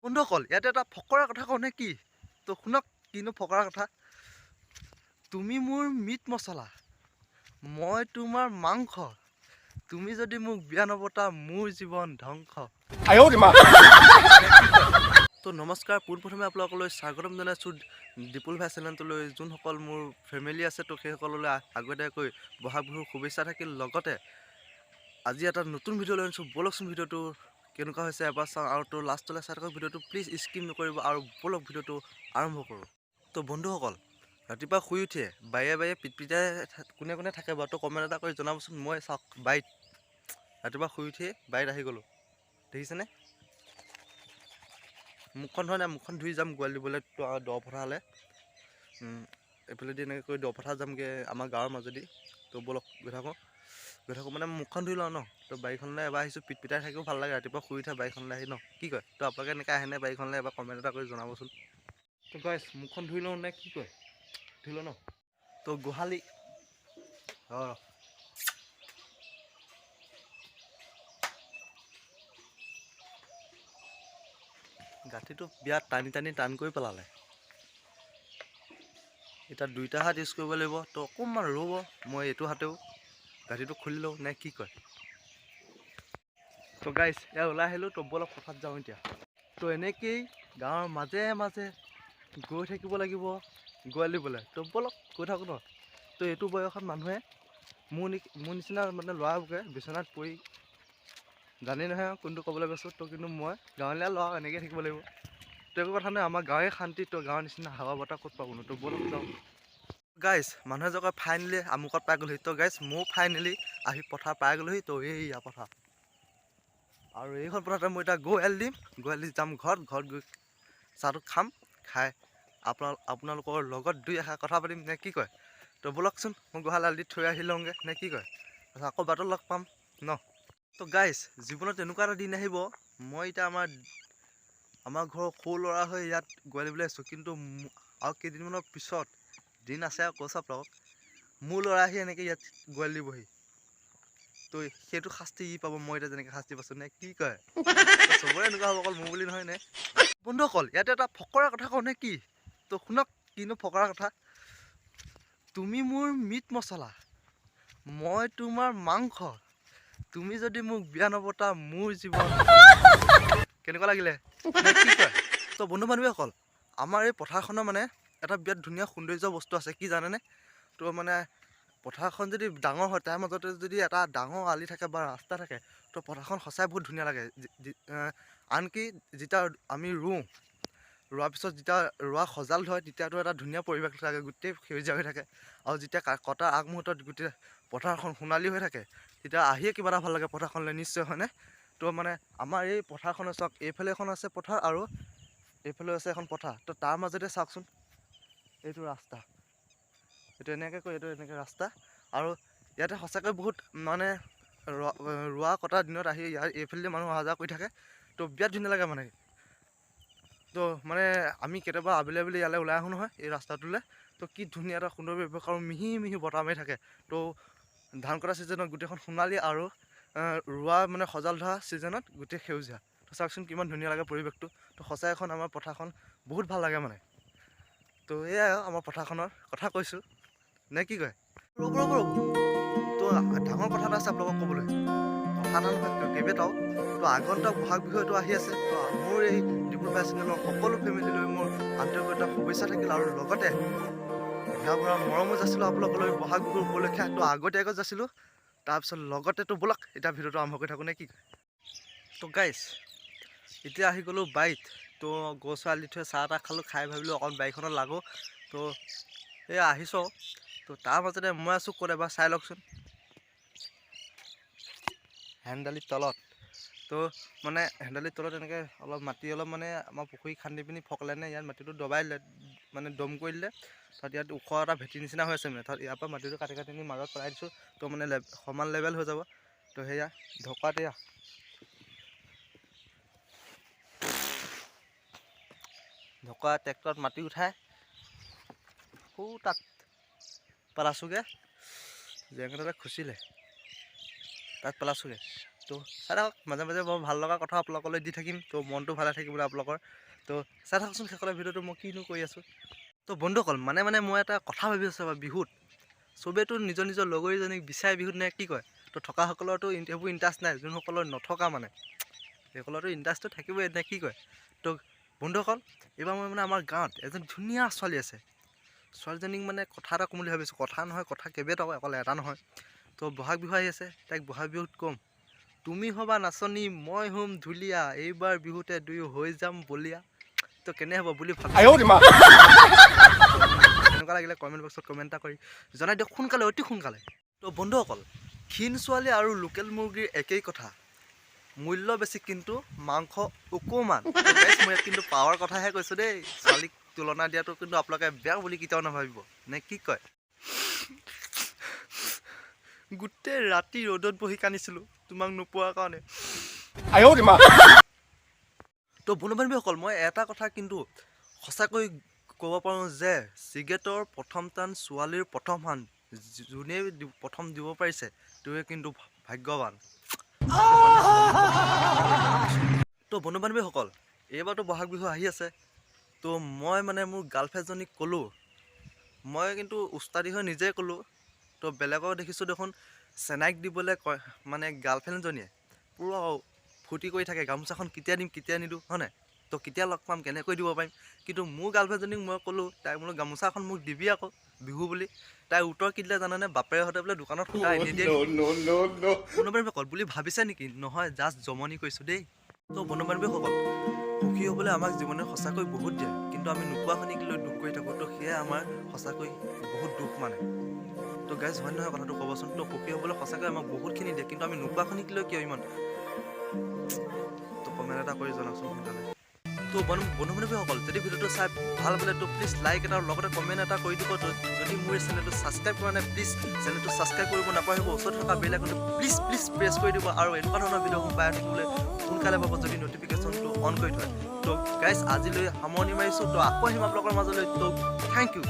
বন্ধুসকল, ইয়াতে এটা ফকৰা কথা কওঁ নে কি? তো শুনক, কিনো ফকৰা কথা। তুমি মোৰ মিট মছলা, মই তোমাৰ মাংস, তুমি যদি মোক বিয়া নপতা মোৰ জীৱন ধ্বংস। 哎呦我的妈！ তো নমস্কাৰ, পোনপ্ৰথমে আপোনালোকলৈ স্বাগতম জনাইছোঁ দীপুল ভাই চেনেলটোলৈ। যোনসকল মোৰ ফেমিলি আছে, তো সেইসকললৈ আগতীয়াকৈ বহাগ বিহুৰ শুভেচ্ছা থাকিল। লগতে আজি এটা নতুন ভিডিঅ' লৈ আনিছোঁ। ব'লকচোন, ভিডিঅ'টো কেনেকুৱা হৈছে এবাৰ চাওঁ আৰু তো লাষ্টলৈ চাই থাকক ভিডিঅ'টো, প্লিজ স্কিপ নকৰিব। আৰু ব'লক, ভিডিঅ'টো আৰম্ভ কৰোঁ। তো বন্ধুসকল, ৰাতিপুৱা শুই উঠিয়ে বাৰীয়ে বাৰীয়ে পিটপিটাই কোনে কোনে থাকে বাৰু, তো কমেণ্ট এটা কৰি জনাবচোন। মই চাওক, বাৰীত ৰাতিপুৱা শুই উঠিয়ে বাৰীত আহি গ'লোঁ, দেখিছেনে? মুখখন ধোৱা নাই, মুখখন ধুই যাম গোৱাল দিবলৈ তো দ পথাৰলৈ। এইফালেদি এনেকৈ কৰি দ পথাৰ যামগৈ আমাৰ গাঁৱৰ মাজেদি। তো ব'লক, গৈ থাকোঁ, গৈ থাকোঁ। মানে মুখখন ধুই লওঁ ন। তো বাৰীখনলৈ এবাৰ আহিছোঁ, পিটপিটাই থাকিও ভাল লাগে ৰাতিপুৱা শুই উঠা বাৰীখনলৈ আহি ন, কি কয়? তো আপোনালোকে এনেকৈ আহেনে বাৰীখনলৈ, এবাৰ কমেণ্ট এটা কৰি জনাবচোন। তো গাইছ, মুখখন ধুই লওঁ নে কি কয়? ধুই লওঁ ন। তো গোহালি ৰ গাঁঠিটো বিৰাট টানি টানি টান কৰি পেলালে। এতিয়া দুইটা হাত ইউজ কৰিব লাগিব। তো অকণমান ৰ'ব, মই এইটো হাতেও গাঁঠিটো খুলি লওঁ নে কি কয়? তো গাইছ, ইয়াত ওলাই আহিলোঁ। তো ব'লক, পথাৰত যাওঁ এতিয়া। তো এনেকেই গাঁৱৰ মাজে মাজে গৈ থাকিব লাগিব গোৱাল দিবলৈ। তো ব'লক, গৈ থাকোঁ ন। তো এইটো বয়সত মানুহে মোৰ নিচিনা মানে ল'ৰাবোৰে বিচনাত পৰি, জানেই নহয় আৰু কোনটো ক'বলৈ গৈছোঁ। তো কিন্তু মই গাঁৱলীয়া ল'ৰা, এনেকৈ থাকিব লাগিব। তো একো কথা নাই, আমাৰ গাঁৱে শান্তি। তো গাঁৱৰ নিচিনা হাৱা বতাহ ক'ত পাবনো? তো ব'লক, যাওঁ। গাইছ, মানুহে যে কয় ফাইনেলি আমুকত পাই গ'লোহি, তো গাইছ, ময়ো ফাইনেলি আহি পথাৰ পাই গ'লোহি। তো এইয়া পথাৰ আৰু এইখন পথাৰতে মই এতিয়া গোৱাল দিম। গোৱাল দি যাম ঘৰত, ঘৰত গৈ চাহটো খাম, খাই আপোনালোকৰ লগত দুই এষাৰ কথা পাতিম নে কি কয়? তো ব'লকচোন, মই গোহাল আলি দি থৈ আহি লওঁগৈ নে কি কয়? তাৰপিছত আকৌ বাটত লগ পাম ন। তো গাইছ, জীৱনত এনেকুৱা এটা দিন আহিব, মই এতিয়া আমাৰ ঘৰৰ সৰু ল'ৰা হৈ ইয়াত গোৱাল দিবলৈ আহিছোঁ, কিন্তু আৰু কেইদিনমানৰ পিছত দিন আছে আৰু কৈছোঁ আপোনালোকক, মোৰ ল'ৰা আহি এনেকৈ ইয়াত গোৱাল দিবহি। তো সেইটো শাস্তি ই পাব, মই এতিয়া যেনেকৈ শাস্তি পাইছোঁ নে কি কয়? তো চবৰে এনেকুৱা হ'ব, অকল মোৰ বুলি নহয় নে? বন্ধুসকল, ইয়াতে এটা ফকৰা কথা কওঁ নে কি? তো শুনক, কিনো ফকৰা কথা। তুমি মোৰ মিট মছলা, মই তোমাৰ মাংস, তুমি যদি মোক বিয়া নপতা মোৰ জীৱন। কেনেকুৱা লাগিলে নে কি কয়? তো বন্ধু বান্ধৱীসকল, আমাৰ এই পথাৰখনৰ মানে এটা বিৰাট ধুনীয়া সৌন্দৰ্য বস্তু আছে, কি জানেনে? তো মানে পথাৰখন যদি ডাঙৰ হয়, তাৰ মাজতে যদি এটা ডাঙৰ আলি থাকে বা ৰাস্তা থাকে, তো পথাৰখন সঁচাই বহুত ধুনীয়া লাগে। আনকি যেতিয়া আমি ৰুওঁ, ৰোৱাৰ পিছত যেতিয়া ৰোৱা সজাল হয়, তেতিয়াতো এটা ধুনীয়া পৰিৱেশ থাকে, গোটেই সেউজীয়া হৈ থাকে। আৰু যেতিয়া কটাৰ আগমুহূৰ্তত গোটেই পথাৰখন সোণালী হৈ থাকে, তেতিয়া আহিয়ে কিবা এটা ভাল লাগে পথাৰখনলৈ, নিশ্চয় হয়নে? তো মানে আমাৰ এই পথাৰখনৰ চাওক, এইফালে এখন আছে পথাৰ আৰু এইফালে আছে এখন পথাৰ। তো তাৰ মাজতে চাওকচোন, এইটো ৰাস্তা, এইটো এনেকৈ কৈ এইটো এনেকৈ ৰাস্তা। আৰু ইয়াতে সঁচাকৈ বহুত মানে ৰোৱা কটাৰ দিনত আহি ইয়াৰ এইফালেদি মানুহ অহা যোৱা কৰি থাকে। তো বিৰাট ধুনীয়া লাগে মানে। তো মানে আমি কেতিয়াবা আবেলি আবেলি ইয়ালৈ ওলাই আহোঁ নহয় এই ৰাস্তাটোলৈ, তো কি ধুনীয়া এটা সুন্দৰ পৰিৱেশ আৰু মিহি মিহি বতাহ মাৰি থাকে। তো ধান কটা ছিজনত গোটেইখন সোণালী আৰু ৰোৱা মানে সজাল ধৰা ছিজনত গোটেই সেউজীয়া। তো চাওকচোন, কিমান ধুনীয়া লাগে পৰিৱেশটো। তো সঁচাই এখন আমাৰ পথাৰখন বহুত ভাল লাগে মানে। তো এয়াই আৰু আমাৰ পথাৰখনৰ কথা কৈছোঁ নে কি কয়? ৰ'ব ৰ'ব ৰ'ব, তো ডাঙৰ কথা এটা আছে আপোনালোকক ক'বলৈ, কথা এটা নহয় কেইবাটাও। তো আগন্তুক বহাগ বিহু এইটো আহি আছে। তো মোৰ এই দীপুল ভাই চেনেলৰ সকলো ফেমিলিলৈ মোৰ আন্তৰিকতা শুভেচ্ছা থাকিল আৰু লগতে হিয়া ভৰা মৰমো যাচিলোঁ আপোনালোকলৈ বহাগ বিহুৰ উপলক্ষে। তো আগতীয়াকৈ যাচিলোঁ। তাৰপিছত লগতে তো ব'লক, এতিয়া ভিডিঅ'টো আৰম্ভ কৰি থাকোঁ নে কি কয়? তো গাইছ, এতিয়া আহি গ'লোঁ বাৰীত। তো গৰু চৰাল দি থৈ চাহ তাহ খালোঁ, খাই ভাবিলোঁ অকণ বাৰীখনত লাগোঁ। তো এয়া আহিছোঁ। তো তাৰ মাজতে মই আছোঁ ক'ত এবাৰ চাই লওকচোন, হেন্দালিৰ তলত। তো মানে হেন্দালিৰ তলত এনেকৈ অলপ মাটি অলপ মানে আমাৰ পুখুৰী খান্দি পিনি ফকলেনে ইয়াত মাটিটো দবাই দিলে, মানে দম কৰি দিলে। তাত ইয়াত ওখ এটা ভেটি নিচিনা হৈ আছে মানে। তাত ইয়াৰ পৰা মাটিটো কাটি কাটি নি মাজত পেলাই দিছোঁ। তো মানে সমান লেভেল হৈ যাব। তো সেয়া ঢকুৱাত এয়া ঢকুৱা ট্ৰেক্টৰত মাটি উঠাই সৌ তাত পেলাইছোঁগৈ, জেং এটাতে খুচিলে তাত পেলাইছোঁগৈ। তো চাই থাকক, মাজে মাজে বৰ ভাল লগা কথা আপোনালোকলৈ দি থাকিম। তো মনটো ভালে থাকিবলৈ আপোনালোকৰ। তো চাই থাকচোন শেষলৈ ভিডিঅ'টো, মই কিনো কৰি আছোঁ। তো বন্ধুসকল, মানে মানে মই এটা কথা ভাবি আছোঁ এবাৰ বিহুত চবেইতো নিজৰ নিজৰ লগৰীজনীক বিচাৰে বিহুত, নে কি কয়? তো থকাসকলৰতো সেইবোৰ ইণ্টাৰেষ্ট নাই, যোনসকলৰ নথকা মানে সেইসকলৰতো ইণ্টাৰেষ্টটো থাকিবই, নে কি কয়? তো বন্ধুসকল, এইবাৰ মই মানে আমাৰ গাঁৱত এজন ধুনীয়া ছোৱালী আছে, ছোৱালীজনীক মানে কথা এটা ক'ম বুলি ভাবিছোঁ। কথা নহয়, কথা কেইবাটাও, অকল এটা নহয়। তো বহাগ বিহু আহি আছে, তাইক বহাগ বিহুত ক'ম, তুমি হ'বা নাচনী, মই হ'ম ঢুলীয়া, এইবাৰ বিহুতে দুয়ো হৈ যাম বলিয়া। তো কেনে হ'ব বুলি ভাবি 哎呦我的妈！ কেনেকুৱা লাগিলে কমেণ্ট বক্সত কমেণ্ট এটা কৰি জনাই দিয়ক সোনকালে, অতি সোনকালে। তো বন্ধুসকল, ক্ষীণ ছোৱালী আৰু লোকেল মুৰ্গীৰ একেই কথা, মূল্য বেছি কিন্তু মাংস অকণমান। Guys, মই ইয়াত কিন্তু পাৱাৰ কথাহে কৈছোঁ দেই, ছোৱালীক তুলনা দিয়াটো কিন্তু আপোনালোকে বেয়া বুলি কেতিয়াও নাভাবিব, নে কি কয়? গোটেই ৰাতি ৰ'দত বহি কান্দিছিলোঁ তোমাক নোপোৱাৰ কাৰণে। 哎呦我的妈！ তো বন্ধু বান্ধৱীসকল, মই এটা কথা কিন্তু সঁচাকৈ ক'ব পাৰোঁ যে চিগাৰেটৰ প্ৰথম টান ছোৱালীৰ প্ৰথম হান যোনে প্ৰথম দিব পাৰিছে, তেওঁৱে কিন্তু ভাগ্যৱান। তো বন্ধু বান্ধৱীসকল, এইবাৰতো বহাগ বিহু আহি আছে। তো মই মানে মোৰ গাৰ্লফ্ৰেণ্ডজনীক ক'লোঁ, মই কিন্তু উস্তাদি হৈ নিজে ক'লোঁ। তো বেলেগক দেখিছোঁ দেখোন চেনাইক দিবলৈ কয়, মানে গাৰ্লফ্ৰেণ্ডজনীয়ে পূৰা ফূৰ্তি কৰি থাকে, গামোচাখন কেতিয়া দিম, কেতিয়া নিদিওঁ, হয় নাই? তো কেতিয়া লগ পাম, কেনেকৈ দিব পাৰিম। কিন্তু মোৰ গাৰ্লফ্ৰেণ্ডজনীক মই ক'লোঁ, তাই বোলো গামোচাখন মোক দিবি আকৌ বিহু বুলি। তাই উত্তৰ কি দিলে জানানে? বাপেৰহঁতে বোলে দোকানত সূতা এনে দিয়ে। No, no, no, no. বন্ধু বান্ধৱীসকল, বুলি ভাবিছে নেকি? নহয়, জাষ্ট জমনি কৰিছোঁ দেই। তো বন্ধু বান্ধৱীসকল, সুখী হ'বলৈ আমাক জীৱনে সঁচাকৈ বহুত দিয়ে, কিন্তু আমি নোপোৱাখিনিক লৈ দুখ কৰি থাকোঁ। তো সেয়াই আমাৰ সঁচাকৈ বহুত দুখ মানে। তো গাইজ, হয় নহয় কথাটো ক'বচোন? তো সুখী হ'বলৈ সঁচাকৈ আমাক বহুতখিনি দিয়ে, কিন্তু আমি নোপোৱাখিনিক লৈ কিয় ইমান? তো কমেণ্ট এটা কৰি জনাওকচোন সোনকালে। তো বন্ধু বন্ধু বান্ধৱীসকল, যদি ভিডিঅ'টো চাই ভাল পালে, তো প্লিজ লাইক এটা আৰু লগতে কমেণ্ট এটা কৰি দিব। তো যদি মোৰ এই চেনেলটো ছাবস্ক্ৰাইব কৰা নাই, প্লিজ চেনেলটো ছাবস্ক্ৰাইব কৰিব নাপাহৰিব। ওচৰত থকা বেল আইকনটো প্লিজ প্লিজ প্ৰেছ কৰি দিব আৰু এনেকুৱা ধৰণৰ ভিডিঅ'সমূহ পাই থাকিবলৈ সোনকালে পাব যদি ন'টিফিকেশ্যনটো অন কৰি থয়। তো গাইজ, আজিলৈ সামৰণি মাৰিছোঁ। তো আকৌ আহিম আপোনালোকৰ মাজলৈ। তো thank U.